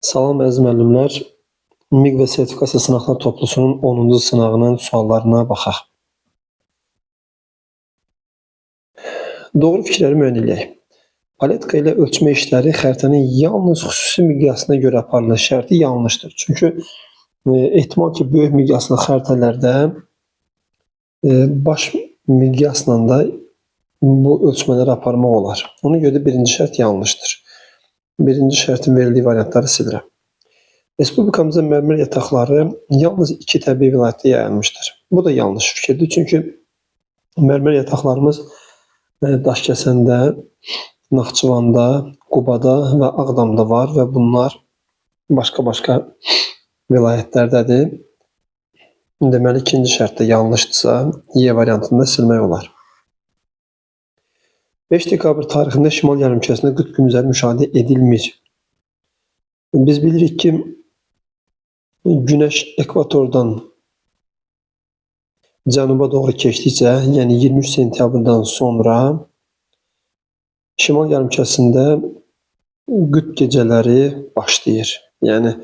Salam əziz müəllimlər. MİQ və sertifikasiya sınaqlar toplusunun 10-cu sınağının suallarına baxaq. Doğru fikirləri müəyyən eləyək. Paletka ilə ölçmə işləri xəritənin yalnız xüsusi miqyasına görə aparılır şərti yanlışdır. Çünki ehtimal ki, böyük miqyaslı xəritələrdə baş miqyasla da bu ölçmələri aparmaq olar. Ona görə də birinci şərt yanlışdır. Birinci şərtin verildiyi variantları silirəm. Respublikamızda mərmər yataqları yalnız iki təbii vilayətdə yayılmışdır. Bu da yanlış fikirdir. Çünki mərmər yataqlarımız Daşkəsəndə, Naxçıvanda, Qubada və Ağdamda var və bunlar başqa-başqa vilayətlərdədir. Deməli, ikinci şərt də yanlışdırsa, Y variantını da silmək olar. 5 dekabr tarixində şimal yarımkürəsində qütb gündüzləri müşahidə edilmir. Biz bilirik ki, Günəş ekvatordan cənuba doğru keçdikcə, yəni 23 sentyabrdan sonra şimal yarımkürəsində qütb gecələri başlayır. Yəni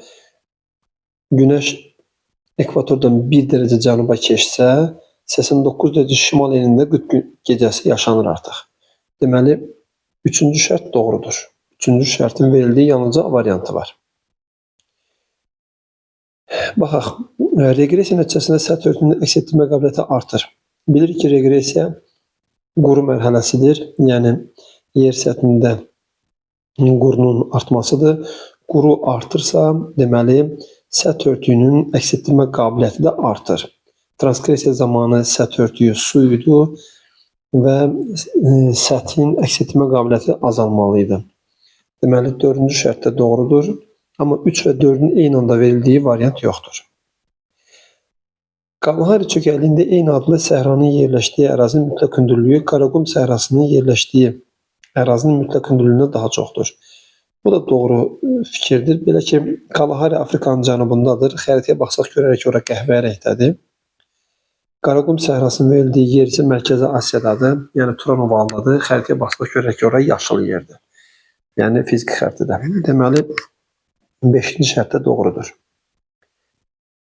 Günəş ekvatordan 1 dərəcə cənuba keçsə, 89 dərəcə şimal enində qütb gecəsi yaşanır artıq. Deməli, üçüncü şərt doğrudur. Üçüncü şərtin verildiyi yalnızca A variantı var. Baxaq, reqressiya nəticəsində səth örtüyünün əks etdirmə qabiliyyəti artır. Bilirik ki, reqressiya quru mərhələsidir. Yəni, yer səthində qurunun artmasıdır. Quru artırsa, deməli, səth örtüyünün əks etdirmə qabiliyyəti də artır. Transgressiya zamanı səth örtüyü su idi və səthin əks etdirmə qabiliyyəti azalmalı idi. Deməli, dördüncü şərt də doğrudur. Amma 3 və 4-ün eyni anda verildiyi variant yoxdur. Kalahari çökəkliyində eyni adlı səhranın yerləşdiyi ərazinin mütləq hündürlüyü Qaraqum səhrasının yerləşdiyi ərazinin mütləq hündürlüyündən daha çoxdur. Bu da doğru fikirdir. Belə ki, Kalahari Afrikanın cənubundadır. Xəritəyə baxsaq görərik ki, ora qəhvəyi rəngdədir. Qaraqum səhrasının verildiyi yer isə Mərkəzi Asiyadadır. Yəni Turan ovalındadır. Xəritəyə baxsaq görərik ki, ora yaşıl yerdir. Yəni fiziki xəritədə. Deməli, 5-ci şərt də doğrudur.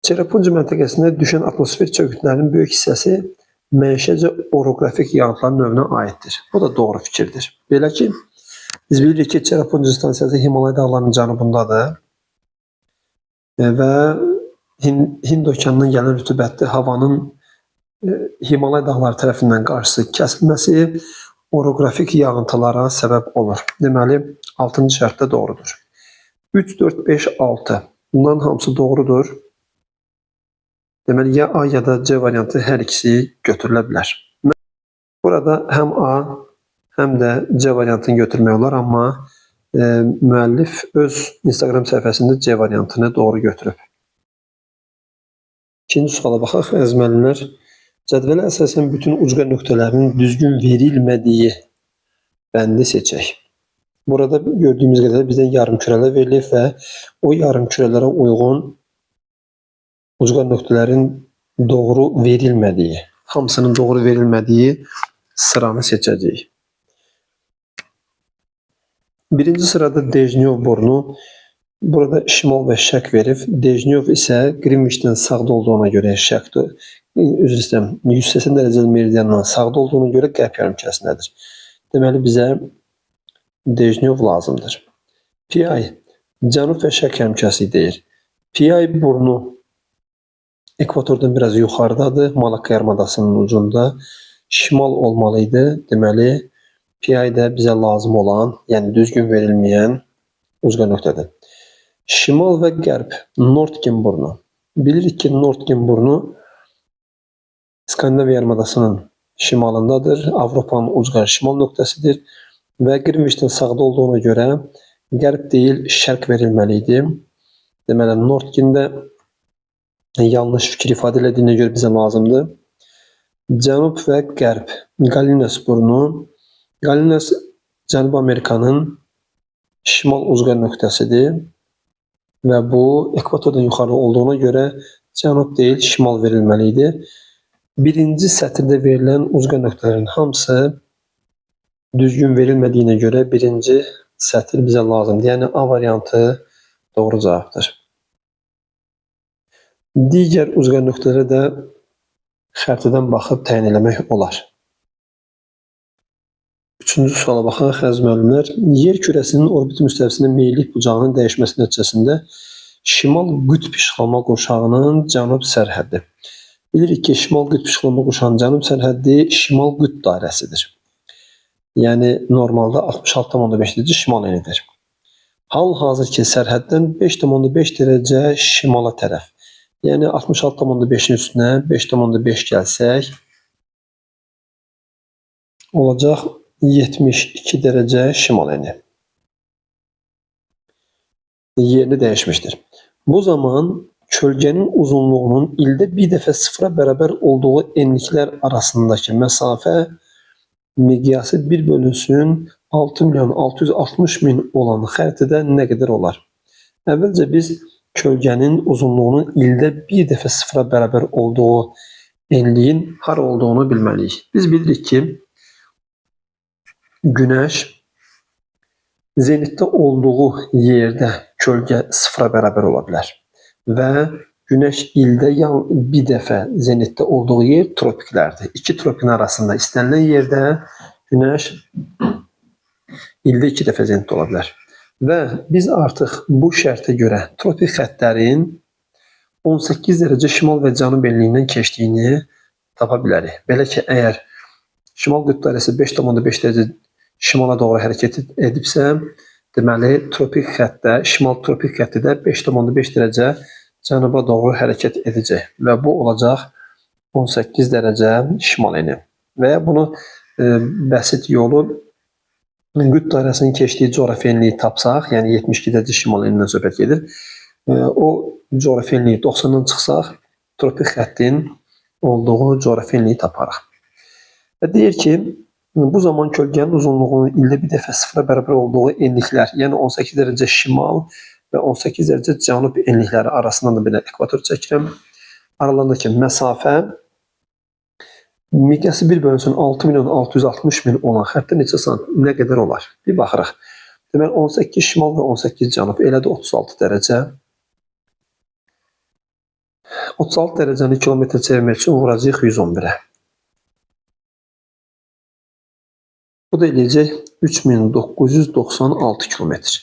Çerapunji məntəqəsində düşən atmosfer çöküntülərinin böyük hissəsi mənşəcə oroqrafik yağıntılar növünə aiddir. Bu da doğru fikirdir. Belə ki, biz bilirik ki, Çerapunji stansiyası Himalay dağlarının cənubundadır və Hind okeanından gələn rütubətli havanın Himalay dağları tərəfindən qarşısı kəsilməsi oroqrafik yağıntılara səbəb olur. Deməli, 6-cı şərt də doğrudur. 3, 4, 5, 6. Bunların hamısı doğrudur. Deməli, ya A ya da C variantı hər ikisi götürülə bilər. Burada həm A, həm də C variantını götürmək olar, amma müəllif öz Instagram səhifəsində C variantını doğru götürüb. İkinci suala baxaq, əziz müəllimlər. Cədvələ əsasən bütün ucqar nöqtələrinin düzgün verilmədiyi bəndi seçək. Burada gördüyümüz qədər bizdən yarımkürələr verilib və o yarımkürələrə uyğun ucqar nöqtələrin doğru verilmədiyi, hamısının doğru verilmədiyi sıranı seçəcəyik. Birinci sırada Dejnyov burnu. Burada şimal və şərq verib. Dejnyov isə Greenwich'dən sağda olduğuna görə şərqdir. Üzr istəyirəm, 180 dərəcəli meridiandan sağda olduğuna görə qərb yarımkürəsindədir. Deməli, bizə Dejnyov lazımdır. Pi cənub və şərq yarımkürəsi deyir. Pi burnu ekvatordan biraz yuxarıdadır, Malakka yarımadasının ucunda. Şimal olmalı idi. Deməli, Pi də bizə lazım olan, yəni düzgün verilməyən ucqar nöqtədir. Şimal və qərb, Nordkin burnu. Bilirik ki, Nordkin burnu İskandinaviya yarımadasının şimalındadır. Avropanın ucqar şimal nöqtəsidir və Greenwich'dən sağda olduğuna görə qərb deyil, şərq verilməli idi. Deməli, Nordkin də yanlış fikir ifadə elədiyinə görə bizə lazımdır. Cənub və qərb, Galines burnu. Galines Cənubi Amerikanın şimal ucqar nöqtəsidir və bu ekvatordan yuxarı olduğuna görə cənub deyil, şimal verilməli idi. Birinci sətirdə verilən ucqar nöqtələrin hamısı düzgün verilmədiyinə görə birinci sətir bizə lazımdır. Yəni A variantı Doğru cavabdır. Digər uzqar nöqtələrə də xəritədən baxıb təyin eləmək olar. Üçüncü suala baxaq, əziz müəllimlər. Yer kürəsinin orbit müstəvisinin meyillik bucağının dəyişməsi nəticəsində şimal qütb işıqlanma qurşağının cənub sərhəddi. Bilirik ki, şimal qütb işıqlanma qurşağının cənub sərhəddi şimal qütb dairəsidir. Yəni, normalda 66,5 dərəcə şimal enidir. Hal-hazır ki, sərhəddən 5,5 dərəcə şimala tərəf. Yəni, 66,5-in üstünə 5,5 gəlsək, olacaq 72 dərəcə şimal eni. Yerini dəyişmişdir. Bu zaman kölgənin uzunluğunun ildə bir dəfə sıfıra bərabər olduğu enliklər arasındakı məsafə miqyası 1 bölünsün 6 milyon 660 min olan xəritədə nə qədər olar? Əvvəlcə biz kölgənin uzunluğunun ildə bir dəfə sıfıra bərabər olduğu enliyin hara olduğunu bilməliyik. Biz bilirik ki, Günəş zenitdə olduğu yerdə kölgə sıfıra bərabər ola bilər və Günəş ildə bir dəfə zenitdə olduğu yer tropiklərdir. İki tropikin arasında istənilən yerdə Günəş ildə iki dəfə zenitdə ola bilər. Və biz artıq bu şərtə görə tropik xəttlərin 18 dərəcə şimal və cənub enliyindən keçdiyini tapa bilərik. Belə ki, əgər şimal qütb dairəsi 5,5 dərəcə şimala doğru hərəkət edibsə, deməli, tropik xəttdə, şimal tropik xətti də 5,5 dərəcə cənuba doğru hərəkət edəcək və bu olacaq 18 dərəcə şimal eni. Və ya bunu bəsit yolu qütb dairəsinin keçdiyi coğrafi enliyi tapsaq, yəni 72 dərəcə şimal enindən söhbət gedir, o coğrafi enliyi 90-dan çıxsaq, tropik xəttin olduğu coğrafi enliyi taparıq. Və deyir ki, bu zaman kölgənin uzunluğunun ildə bir dəfə sıfıra bərabər olduğu enliklər, yəni 18 dərəcə şimal və 18 dərəcə cənub enlikləri arasından da belə ekvator çəkirəm. Aralarındakı məsafə miqyası 1 bölünsün 6 milyon 660 min olan xəttdə neçə sant, nə qədər olar? Bir baxırıq. Deməli, 18 şimal və 18 cənub, elə də 36 dərəcə. 36 dərəcəni kilometrə çevirmək üçün vuracağıq 111-ə. Bu da eləyəcək 3996 kilometr.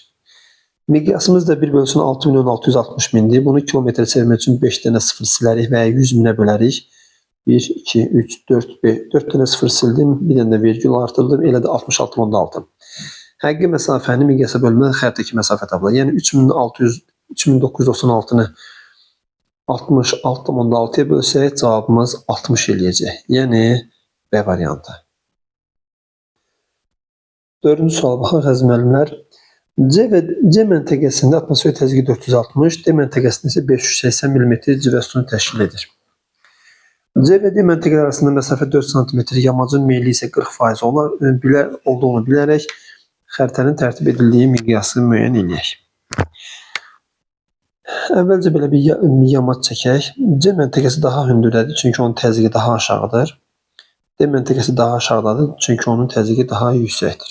Miqyasımız da 1 bölünsün 6 milyon 660 mindir. Bunu kilometrə çevirmək üçün 5 dənə 0 silərik və ya 100 minə bölərik. 1, 2, 3, 4, 5, 4 dənə 0 sildim, bir dənə də vergül artırdım, elə də 66,6. Həqiqi məsafəni miqyasa bölümdən xəritədəki məsafə tapılır. Yəni 3996-nı 66,6-ya bölsək, cavabımız 60 eləyəcək. Yəni B variantı. Dördüncü suala baxaq, əziz müəllimlər. C və C məntəqəsində atmosfer təzyiqi 460, D məntəqəsində isə 580 mm civə sütunu təşkil edir. C və D məntəqələri arasında məsafə 4 sm, yamacın meyli isə 40% olduğunu bilərək xəritənin tərtib edildiyi miqyası müəyyən eləyək. Əvvəlcə belə bir yamac çəkək. C məntəqəsi daha hündürdədir, çünki onun təzyiqi daha aşağıdır. D məntəqəsi daha aşağıdadır, çünki onun təzyiqi daha yüksəkdir.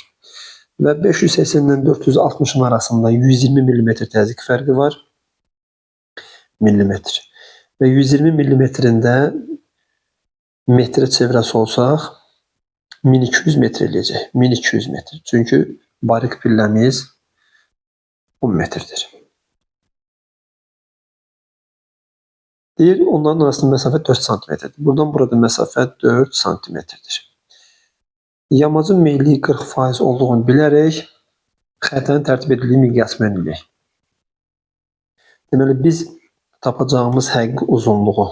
Və 580-dən 460-ın arasında 120 mm təzyiq fərqi var. Millimetr. Və 120 millimetrində metrə çevirəsi olsaq 1200 metr eləyəcək. 1200 metr. Çünki barik pilləmiz 10 metrdir. Deyir, onların arasında məsafə 4 santimetrdir. Buradan burada məsafə 4 santimetrdir. Yamacın meyilliyi 40% olduğunu bilərək xəritənin tərtib edildiyi miqyası müəyyən eləyək. Deməli, biz tapacağımız həqiqi uzunluğu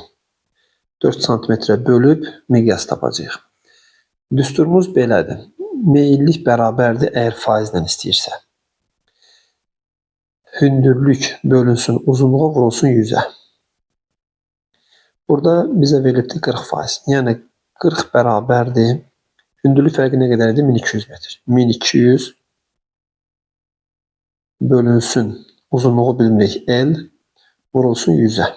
4 santimetrə bölüb miqyas tapacağıq. Düsturumuz belədir. Meyillik bərabərdir əgər faizlə istəyirsə. Hündürlük bölünsün, uzunluğa vurulsun 100-ə. Burada bizə verilibdir 40%. Yəni 40 bərabərdir. Hündürlük fərqi nə qədər idi? 1200 metr. 1200 bölünsün. Uzunluğu bilmirik. L vurulsun 100-ə.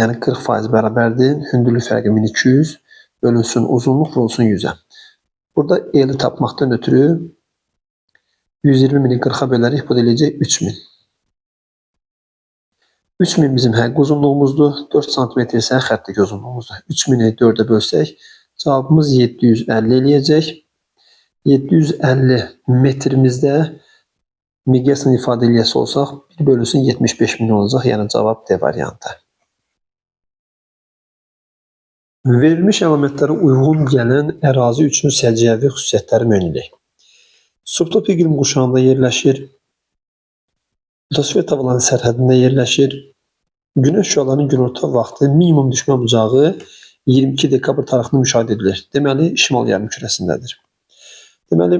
Yəni 40% bərabərdir. Hündürlük fərqi 1200 bölünsün. Uzunluq vurulsun 100-ə. Burada L-i tapmaqdan ötürü 120 mini 40-a bölərik, bu da eləyəcək 3000. 3000 bizim həqiqi uzunluğumuzdur. 4 sm isə xəttdəki uzunluğumuzdur. 3000-i 4-ə bölsək, cavabımız 750 eləyəcək. 750 metrimizdə miqyasla ifadə eləyəsi olsaq, 1 bölünsün 75 min olacaq. Yəni cavab D variantı. Verilmiş əlamətlərə uyğun gələn ərazi üçün səciyyəvi xüsusiyyətləri müəyyən edək. Subtropik iqlim quşağında yerləşir. Litosfer tavanların sərhədində yerləşir. Günəş şüalarının günorta vaxtı minimum düşmə bucağı 22 dekabr tarixində müşahidə edilir. Deməli, şimal yarımkürəsindədir. Deməli,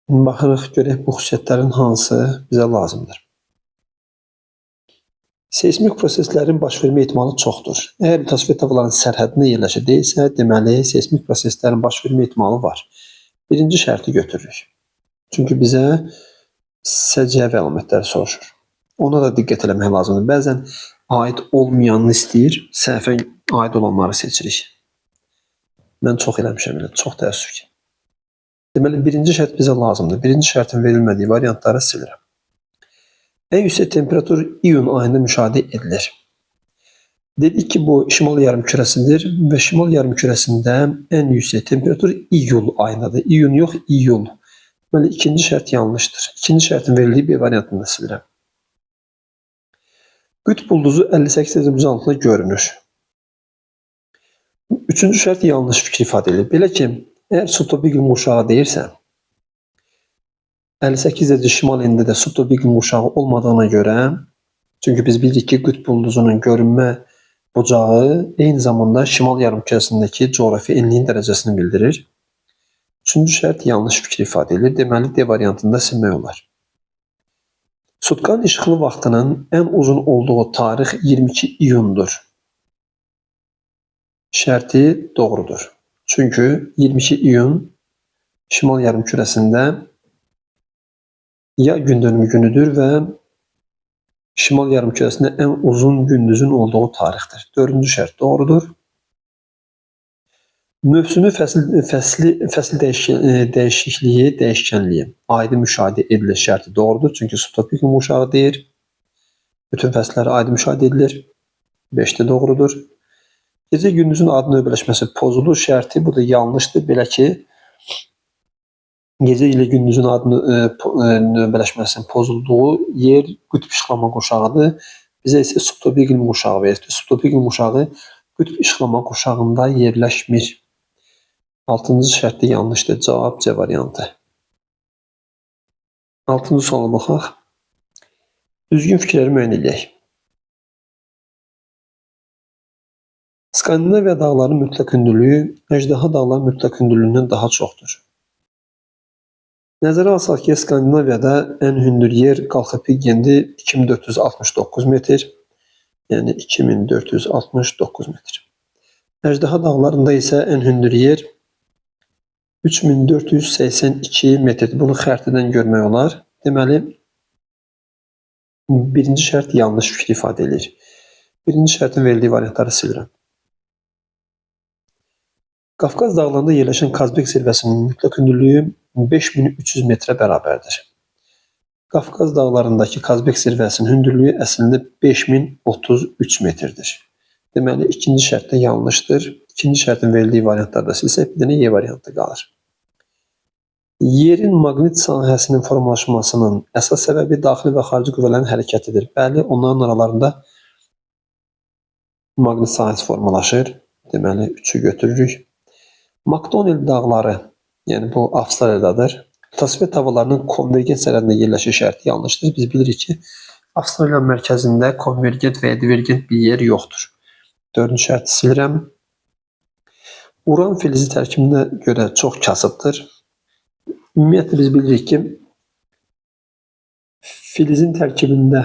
baxırıq görək bu xüsusiyyətlərin hansı bizə lazımdır. Seysmik proseslərin baş vermə ehtimalı çoxdur. Əgər litosfer tavanların sərhədində yerləşir deyilsə, deməli, seysmik proseslərin baş vermə ehtimalı var. Birinci şərti götürürük. Çünki bizə səciyyəvi əlamətləri soruşur. Ona da diqqət eləmək lazımdır. Bəzən aid olmayanını istəyir, səhvə aid olanları seçirik. Mən çox eləmişəm elə, çox təəssüf ki. Deməli, birinci şərt bizə lazımdır. Birinci şərtin verilmədiyi variantları silirəm. Ən yüksək temperatur iyun ayında müşahidə edilir. Dedik ki, bu şimal yarımkürəsidir və şimal yarımkürəsində ən yüksək temperatur iyul ayındadır. İyun yox, iyul. Deməli, ikinci şərt yanlışdır. İkinci şərtin verildiyi bir variantını da silirəm. Qütb ulduzu 58 dərəcə uzaqlıqda görünür. Üçüncü şərt yanlış fikir ifadə edir. Belə ki, əgər subtropik iqlim quşağı deyirsə, 58 dərəcə şimal enində də subtropik iqlim quşağı olmadığına görə, çünki biz bilirik ki, qütb ulduzunun görünmə bucağı eyni zamanda şimal yarımkürəsindəki coğrafi enliyin dərəcəsini bildirir. Üçüncü şərt yanlış fikir ifadə edir. Deməli, D variantında silmək olar. Sutkanın işıqlı vaxtının ən uzun olduğu tarix 22 iyundur. Şərti doğrudur. Çünki 22 iyun şimal yarımkürəsində yay gündönümü günüdür və şimal yarımkürəsində ən uzun gündüzün olduğu tarixdir. Dördüncü şərt doğrudur. Mövsümü fəsil dəyişikliyi, dəyişkənliyi aydın müşahidə edilir şərti doğrudur. Çünki subtropik iqlim quşağı deyir. Bütün fəsillər aydın müşahidə edilir. 5-də doğrudur. Gecə gündüzün adı növbələşməsi pozulur şərti. Bu da yanlışdır. Belə ki, gecə ilə gündüzün adı növbələşməsinin pozulduğu yer qütb işıqlama qurşağıdır. Bizə isə subtropik iqlim qurşağı verir. Subtropik iqlim qurşağı qütb işıqlama qurşağında yerləşmir. Altıncı şərtdə yanlışdır. Cavab C variantı. Altıncı suala baxaq. Düzgün fikirləri müəyyən eləyək. Skandinaviya dağlarının mütləq hündürlüyü Əjdaha dağlarının mütləq hündürlüyündən daha çoxdur. Nəzərə alsaq ki, Skandinaviyada ən hündür yer Qalxapiggendir 2469 metr. Yəni 2469 metr. Əjdaha dağlarında isə ən hündür yer 3482 metrdir. Bunu xəritədən görmək olar. Deməli, birinci şərt yanlış fikir ifadə edir. Birinci şərtin verildiyi variantları silirəm. Qafqaz dağlarında yerləşən Kazbek zirvəsinin mütləq hündürlüyü 5300 metrə bərabərdir. Qafqaz dağlarındakı Kazbek zirvəsinin hündürlüyü əslində 5033 metrdir. Deməli, ikinci şərt də yanlışdır. İkinci şərtin verildiyi variantlarda silsək, bir dənə Y variantı qalır. Yerin maqnit sahəsinin formalaşmasının əsas səbəbi daxili və xarici qüvvələrin hərəkətidir. Bəli, onların aralarında maqnit sahəsi formalaşır. Deməli, 3-ü götürürük. McDonnell dağları, yəni bu Avstraliyadadır. Litosfer havalarının konvergent sərhədində yerləşir şərti yanlışdır. Biz bilirik ki, Avstraliya mərkəzində konvergent və ya divergent bir yer yoxdur. Dördüncü şərti silirəm. Uran filizi tərkibinə görə çox kasıbdır. Ümumiyyətlə biz bilirik ki, filizin tərkibində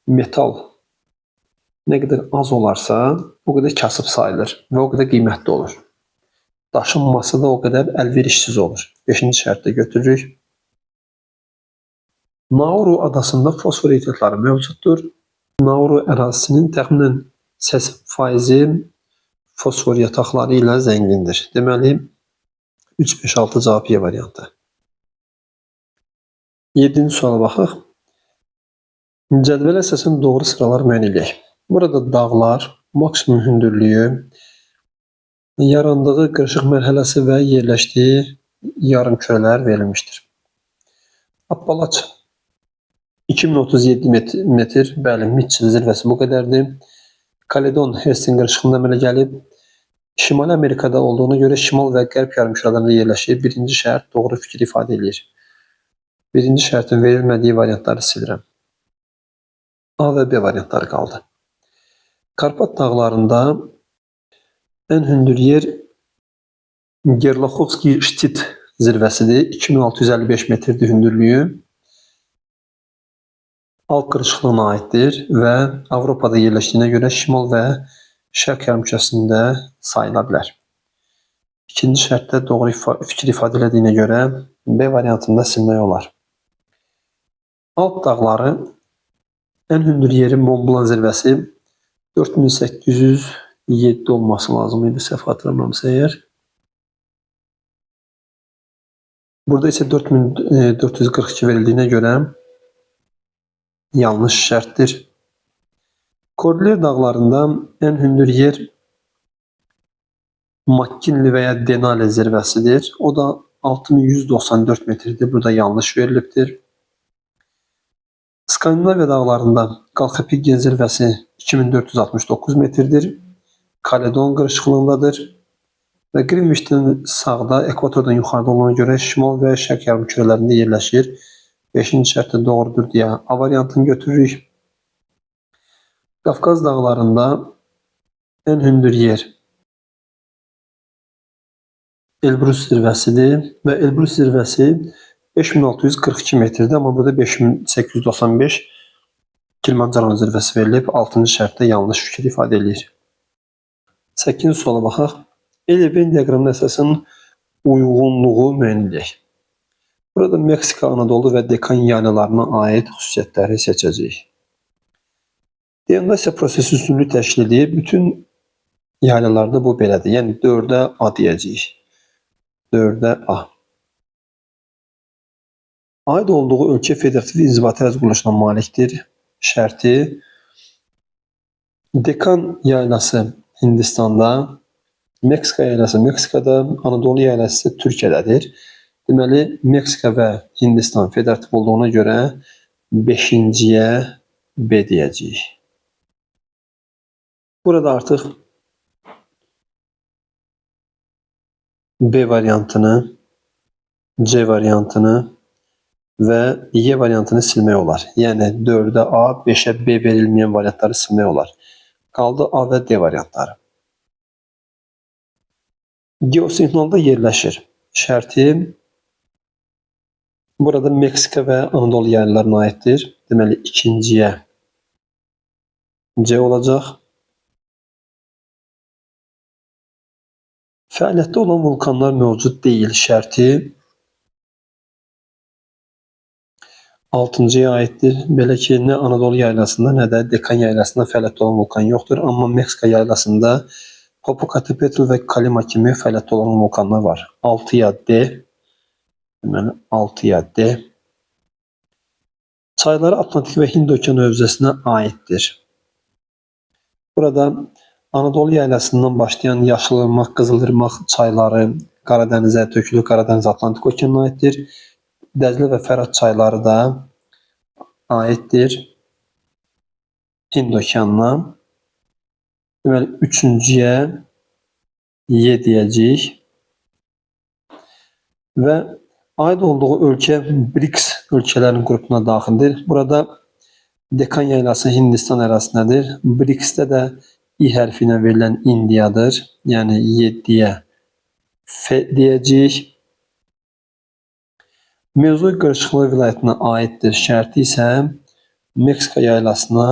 metal nə qədər az olarsa, o qədər kasıb sayılır və o qədər qiymətli olur. Daşınması da o qədər əlverişsiz olur. Beşinci şərtdə götürürük. Nauru adasında fosfor ehtiyatları mövcuddur. Nauru ərazisinin təxminən 80% fosfor yataqları ilə zəngindir. Deməli, 3, 5, 6 cavab Y variantı. 7-ci suala baxaq. Cədvələ əsasən doğru sıralar müəyyən eləyək. Burada dağlar, maksimum hündürlüyü, yarandığı qırışıq mərhələsi və yerləşdiyi yarımkürələr verilmişdir. Appalaç 2037 metr, bəli, Mitchell zirvəsi bu qədərdir. Kaledon Hersin qırışığında əmələ gəlib. Şimali Amerikada olduğuna görə şimal və qərb yarımkürələrində yerləşir. Birinci şərt doğru fikir ifadə eləyir. Birinci şərtin verilmədiyi variantları silirəm. A və B variantları qaldı. Karpat dağlarında ən hündür yer Gerlaxovski Ştit zirvəsidir. 2655 metrdir hündürlüyü. Alp qırışıqlığına aiddir və Avropada yerləşdiyinə görə şimal və şərq yarımkürəsində sayıla bilər. İkinci şərtdə doğru fikir ifadə elədiyinə görə B variantında silmək olar. Alp dağları ən hündür yeri Mont Blanc zirvəsi 4807 olması lazım idi, səhv xatırlamıramsa əgər. Burada isə 4442 verildiyinə görə yanlış şərtdir. Kordilyer dağlarında ən hündür yer McKinley və ya Denali zirvəsidir. O da 6194 metrdir. Burada yanlış verilibdir. Skandinaviya dağlarında Qalxapiggen zirvəsi 2469 metrdir. Kaledon qırışıqlığındadır. Və Greenwich'dən sağda, ekvatordan yuxarıda olduğuna görə şimal və şərq yarımkürələrində yerləşir. 5-ci şərt də doğrudur deyə A variantını götürürük. Qafqaz dağlarında ən hündür yer Elbrus zirvəsidir və Elbrus zirvəsi 5642 metrdir, amma burada 5895 Kilimanjaro zirvəsi verilib. 6-cı şərtdə yanlış fikir ifadə eləyir. 8-ci suala baxaq. Venn diaqramına əsasən uyğunluğu müəyyən edək. Burada Meksika, Anadolu və Dekan yaylalarına aid xüsusiyyətləri seçəcəyik. Deyondasiya prosesi üstünlük təşkil edir. Bütün yaylalarda bu belədir. Yəni 4-ə A deyəcəyik. 4-ə A. Aid olduğu ölkə federativ inzibati ərazi quruluşuna malikdir. Şərti Dekan yaylası Hindistanda, Meksika yaylası Meksikada, Anadolu yaylası isə Türkiyədədir. Deməli, Meksika və Hindistan federativ olduğuna görə 5-ciyə B deyəcəyik. Burada artıq B variantını, C variantını və Y variantını silmək olar. Yəni 4-ə A, 5-ə B verilməyən variantları silmək olar. Qaldı A və D variantları. Geosinklonda yerləşir. Şərti burada Meksika və Anadolu yaylalarına aiddir. Deməli, ikinciyə C olacaq. Fəaliyyətdə olan vulkanlar mövcud deyil şərti 6-cıya aiddir. Belə ki, nə Anadolu yaylasında, nə də Dekan yaylasında fəaliyyətdə olan vulkan yoxdur. Amma Meksika yaylasında Popocatépetl və Colima kimi fəaliyyətdə olan vulkanlar var. 6-ya D. Deməli, 6-ya D. Çayları Atlantik və Hind okeanı hövzəsinə aiddir. Burada Anadolu yaylasından başlayan Yaşılırmaq, Qızılırmaq çayları Qaradənizə tökülür. Qaradəniz Atlantik okeanına aiddir. Dəclə və Fərat çayları da aiddir Hind okeanına. Deməli, üçüncüyə Y deyəcəyik. Və aid olduğu ölkə BRICS ölkələrinin qrupuna daxildir. Burada Dekan yaylası Hindistan ərazisindədir. BRICS-də də İ hərfi ilə verilən Indiyadır. Yəni 7-yə F deyəcəyik. Mevzu qırışıqlığı vilayətinə aiddir. Şərti isə Meksika yaylasına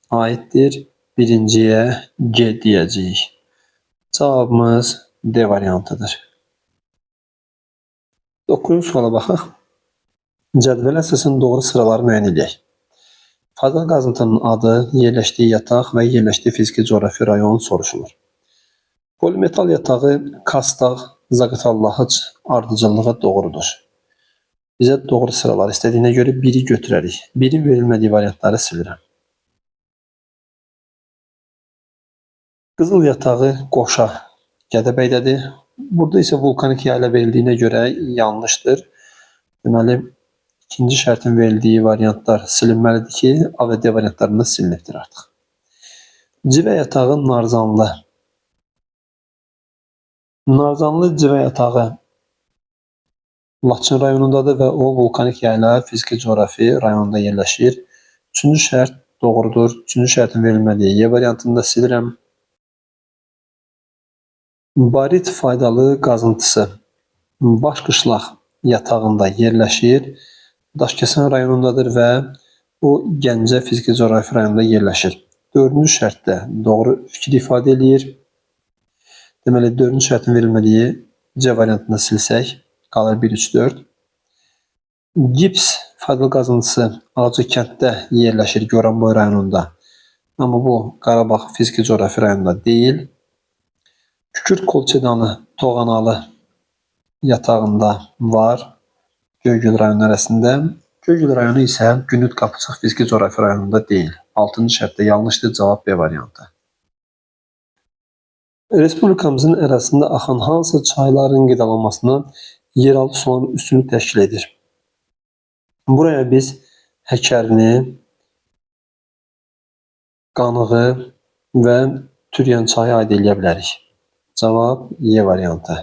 aiddir. Birinciyə G deyəcəyik. Cavabımız D variantıdır. 9-cu suala baxaq. Cədvələ əsasən doğru sıraları müəyyən edək. Faydalı qazıntının adı, yerləşdiyi yataq və yerləşdiyi fiziki coğrafi rayon soruşulur. Polimetal yatağı Kastağ, Zaqatala-Lahıc ardıcıllığı doğrudur. Bizə doğru sıralar istədiyinə görə 1-i götürərik. 1-in verilmədiyi variantları silirəm. Qızıl yatağı Qoşa Gədəbəydədir. Burada isə vulkanik yayla verildiyinə görə yanlışdır. Deməli, ikinci şərtin verildiyi variantlar silinməlidir ki, A və D variantlarında silinibdir artıq. Civə yatağı Narzanlı. Narzanlı civə yatağı Laçın rayonundadır və o vulkanik yayla fiziki coğrafi rayonunda yerləşir. Üçüncü şərt doğrudur. Üçüncü şərtin verilmədiyi Y variantını da silirəm. Barit faydalı qazıntısı Başqışlaq yatağında yerləşir. Daşkəsən rayonundadır və o Gəncə fiziki coğrafi rayonunda yerləşir. Dördüncü şərtdə doğru fikir ifadə eləyir. Deməli, dördüncü şərtin verilmədiyi C variantını silsək, qalır 1, 3, 4. Gips faydalı qazıntısı Ağcakənddə yerləşir, Goranboy rayonunda. Amma bu Qarabağ fiziki coğrafi rayonunda deyil. Kükürt kolçedanı Toğanalı yatağında var. Göygöl rayonu ərazisində. Göygöl rayonu isə Gündüz Qapıçıq fiziki coğrafi rayonunda deyil. Altıncı şərtdə yanlışdır. Cavab B variantı. Respublikamızın ərazisində axan hansı çayların qidalanmasına yeraltı suların üstünlük təşkil edir? Buraya biz Həkərini, Qanığı və Türyan çayı aid eləyə bilərik. Cavab Y variantı.